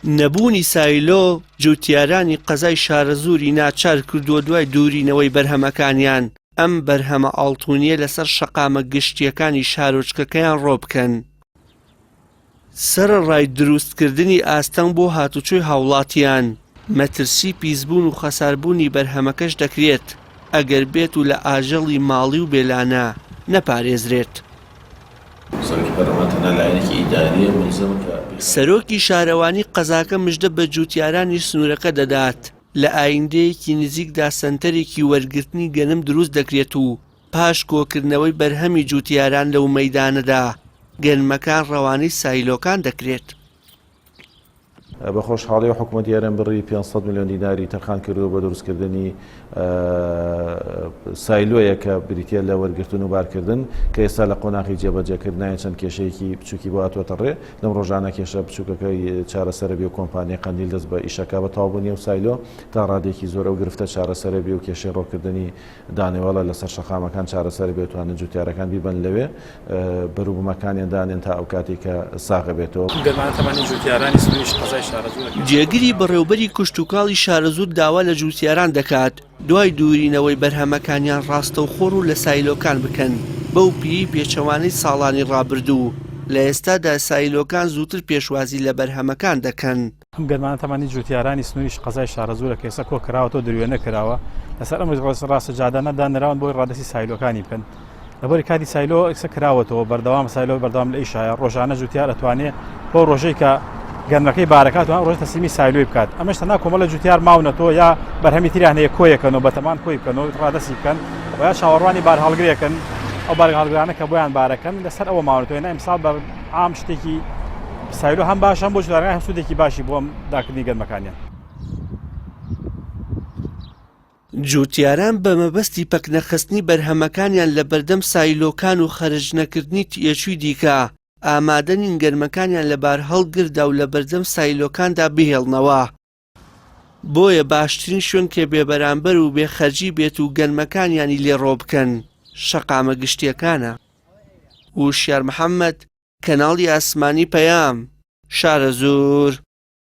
نەبوونی سایلۆ جوتیارانی قەزای شارەزووری ناچار کردووە دوای دوورینەوەی بەرهەمەکانیان ئەم بەرهەمە ئاڵتونیە لەسەر شەقامە گشتیەکانی شارۆچکەکەیان ڕۆبکەن. سەرەڕای دروستکردنی ئاستەنگ بۆ هاتوچۆی هاوڵاتیان، مەترسی پیسبوون و خەساربوونی بەرهەمەکەش دەکرێت ئەگەر بێت و لە ئاژەڵی ماڵی و بێلانە نەپارێزرێت. سەرۆکی شارەوانی قەزاکە مژدە بە جوتیارانی سنوورەکە دەدات، لە ئایندەیەکی نزیکدا سەنتەرێکی وەرگرتنی گەنم دروست دەکرێت و پاش کۆکردنەوەی بەرهەمی جوتیاران لەو مەیدانەدا، گەنمەکان ڕەوانەی سایلۆکان دەکرێت. بە خۆشحاڵیەوە حکومەتی هەرێم بڕی 500 ملیۆن دیناری تەرخان کردووە بۆ دروستکردنی سایلۆیەک کە بریتیە لە وەرگرتن و بارکردن کە ئێستا لە قۆناغی جێبەجێکردنایە چەند کێشەیەکی بچووکی بۆ هاتووەتە ڕێ لەم ڕۆژانە کێشە بچووکەکەی چارەسەرە بێ و کۆمپانیای قەندیل دەست بە ئیشەکە بە تەواوبوونی ئەو سایلۆ تا ڕادێکی زۆر ئەو گرفتە چارەسەرە بێ و کێشەی ڕۆکردنی دانەوێڵە لەسەر شەقامەکان چارەسەر بێت توانن جوتیارەکان بیبەن لەوێ بەروبومەکانیان دانێن تا ئەو کاتێک کە ساغە بێتەوە. جێگری بەڕێوبەری کشتوکاڵی شارەزوور داوا لە جوتیاران دەکات دوای دوورینەوەی بەرهەمەکانیان ڕاستەوخۆ ڕوو لە سایلۆکان بکەن، بەو پێیەی پێچەوانەی ساڵانی ڕابردوو لە ئێستادا سایلۆکان زووتر پێشوازی لە بەرهەمەکان دەکەن. ئەم گەنمانە تەمەنی جوتیارانی سنووری قەزای شارەزوورە کە ئێستا کۆکراوەتەوە دروێنە کراوە لەسەر ئەم ڕاستە جادانە دانراون بۆی ڕادەستی سایلۆکانی بکەن لەبەری کاتی سایلۆ ئێستا کراوەتەوە بەردەوام سایلۆ بەردەوام لە ئیشایە ڕۆژانە جوتیار ئەتوانێ بۆ ڕۆژەی کە گەنمەکەی بارەکات و ڕۆژ تەسلیمی سایلۆی بکات ئەمەش تەنها کۆمەڵە جوتیار ماونەتەوە یا بەرهەمی تریان هەیە کۆیەکەنەوە بەتەمان کۆی بکەنەوە ڕادەستی بکەن و یا چاوەڕوانی بارهەڵگرێکن ئەو بارهەڵگرانە کە بۆیان بارەکەن لەسەر ئەوە ماونەتەوە نا ئیمساڵ بە عام شتێکی سایلۆ هەم باشە هەم بۆ جوتیارەکان هەم سوودێکی باشی بۆ داکردنی گەنمەکانیان. جوتیاران بە مەبەستی پەکنەخستنی بەرهەمەکانیان لە بەردەم سایلۆکان و خەرج نەکردنی تێچووی دیکە، ئامادە نین گەنمەکانیان لە بارهەڵگردا و لە بەردەم سایلۆکاندا بهێڵنەوە. بۆیە باشترین شوێن کە بێبەرامبەر و بێ خەرجی بێت و گەنمەکانیانی لێ ڕۆ بکەن، شەقامە گشتییەکانە. وشیار محەمەد، کەناڵی ئاسمانی پەیام، شارەزوور.